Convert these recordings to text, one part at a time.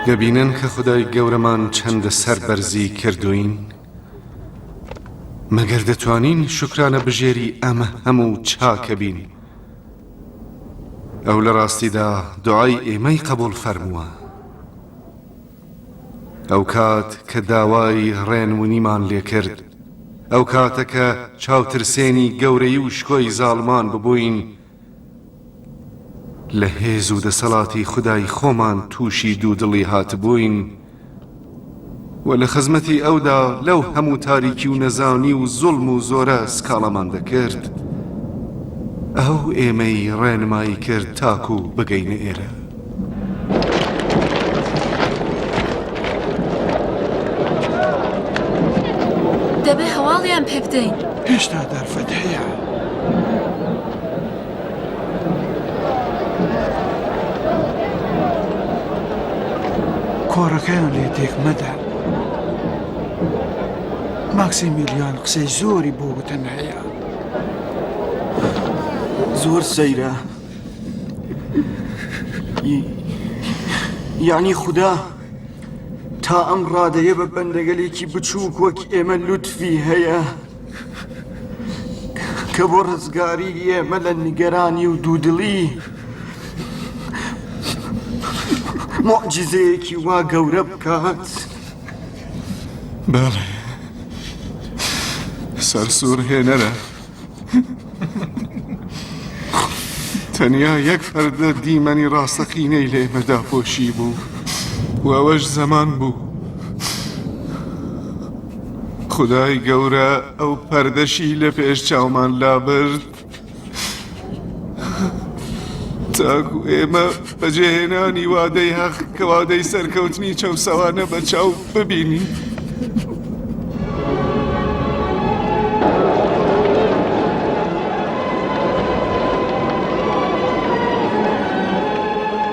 دەبینن کە خودای گەورەمان چەندە سەربەرزی کردووین؟ مەگەر دەتوانین شوکرانە بژێری ئەمە هەموو چاکە بین؟ ئەو لە ڕاستیدا دوعای ئێمەی قەبوڵ فەرمووە. ئەو کات کە داوای ڕێنمونیمان لێ کرد، ئەو کاتە کە چاوترسێنی گەورەیی و شکۆی زاڵمان ببووین، لە هێز و دەسەڵاتی خودای خۆمان تووشی دوودڵی هاتبووین و لە خزمەتی ئەودا لەو هەموو تاریکی و نەزانی و زوڵم و زۆرە سکاڵامان دەکرد، ئەو ئێمەی ڕێنمایی کرد تاکوو بگەینە ئێرە. دەبێ هەواڵیان پێ بدەین. هێشتا دەرفەت هەیە. کۆڕەکەیان لێ تێک مەدە. ماکسیمیلیان قسەی زۆری بۆ وتن هەیە. زۆر سەیرە. یعنی خودا تا ئەم ڕادەیە بە بەندەگەلێکی بچووک وەک ئێمە لوتفی هەیە کە بۆ ڕزگاری ئێمە لە نیگەرانی و دوودڵی موعجیزەیەکی وا گەورە بکات. بەڵێ سەرسوڕهێنەرە. تەنیا یەک فەردە دیمەنی ڕاستەقینەی لە ئێمە داپۆشی بوو و ئەوەش زەمان بوو. خودای گەورە ئەو پەردەشی لە پێش چاومان لابرد تاکو ئێمە بەجێهێنانی وادەی هەق کە وادەی سەرکەوتنی چەوسەوانە بە چاو ببینین.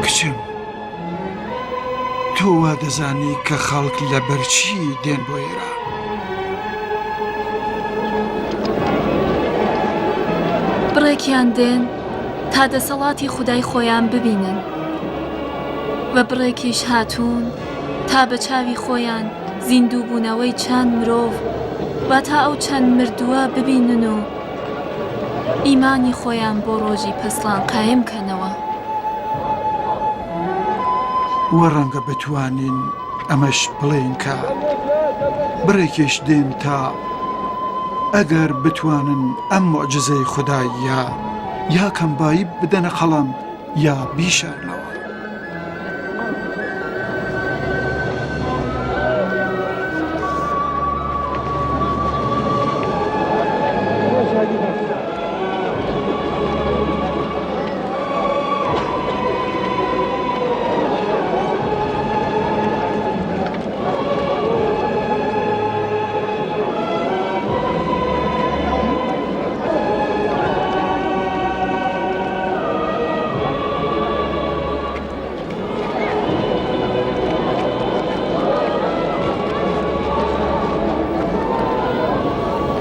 کچم تۆ وا دەزانی کە خەڵک لەبەر چی دێن بۆ ئێرە؟ بڕێکیان دێن تا دەسەڵاتی خودای خۆیان ببینن و بڕێکیش هاتوون تا بە چاوی خۆیان زیندووبوونەوەی چەند مرۆڤ واتا ئەو چەند مردووە ببینن و ئیمانی خۆیان بۆ ڕۆژی پەسڵان قایم کەنەوە. وە ڕەنگە بتوانین ئەمەش بڵێین کە بڕێکیش دێن تا ئەگەر بتوانن ئەم موعجیزەی خوداییە یا کەمبایی بدەنە قەڵەم یا بیشارنەوە.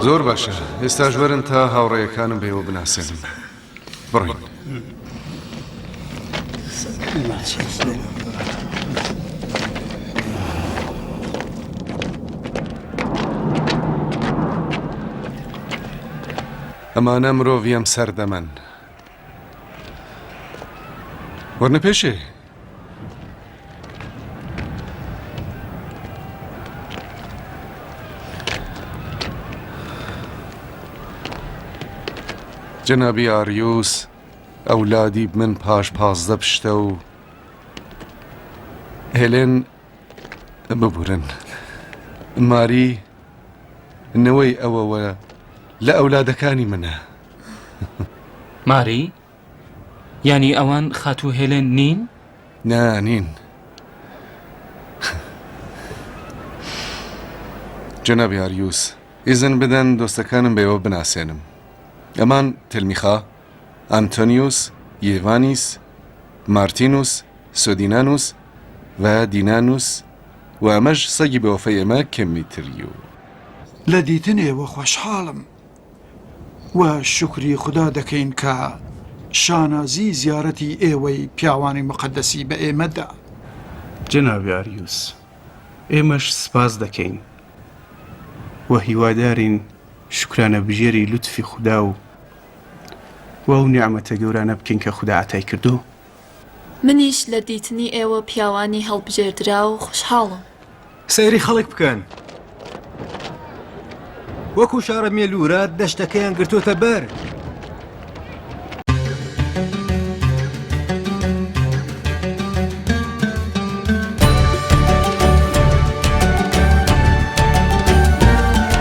زۆر باشە ئێستاش وەرن تا هاوڕێیەکانم بەێوە بناسێنم بڕۆین. ئەمانە مرۆڤی ئەم سەردەمەن. وەرنە پێشێ. جەنابی ئاریوس ئەولادی من پاش 15 پشتە و هێلێن ببورن ماری نەوەی ئەوەوە لە ئەولادەکانی منە. ماری؟ یانی ئەوان خاتوو هێلێن نین؟ نا نین. جەنابی ئاریوس، ئیزن بدەن دۆستەکانم بە ئێوە بناسێنم. ئەمان تلمیخا، ئانتۆنیوس، یێڤانیس، مارتینوس، سۆدینانوس و دینانوس و ئەمەش سەگی بەوەفای ئێمە کێمیتریو. لە دیتن ئێوە خۆشحاڵم. و شوکری خودا دەکەین کە شانازی زیارەتی ئێوەی پیاوانی موقەدەسی بە ئێمە دا. جەنابی ئاریوس، ئێمەش سپاس دەکەین و هیوادارین شوکرانەبژێری لوتفی خودا و و ئەو نیعمەتە گەورانە بکەین کە خودا عەتای کردوو. منیش لە دیتنی ئێوە پیاوانی هەڵبژێردراو خوشحاڵم. سەیری خەڵک بکەن وەکو شارە مێلوورە دەشتەکەیان گرتووەتە بەر.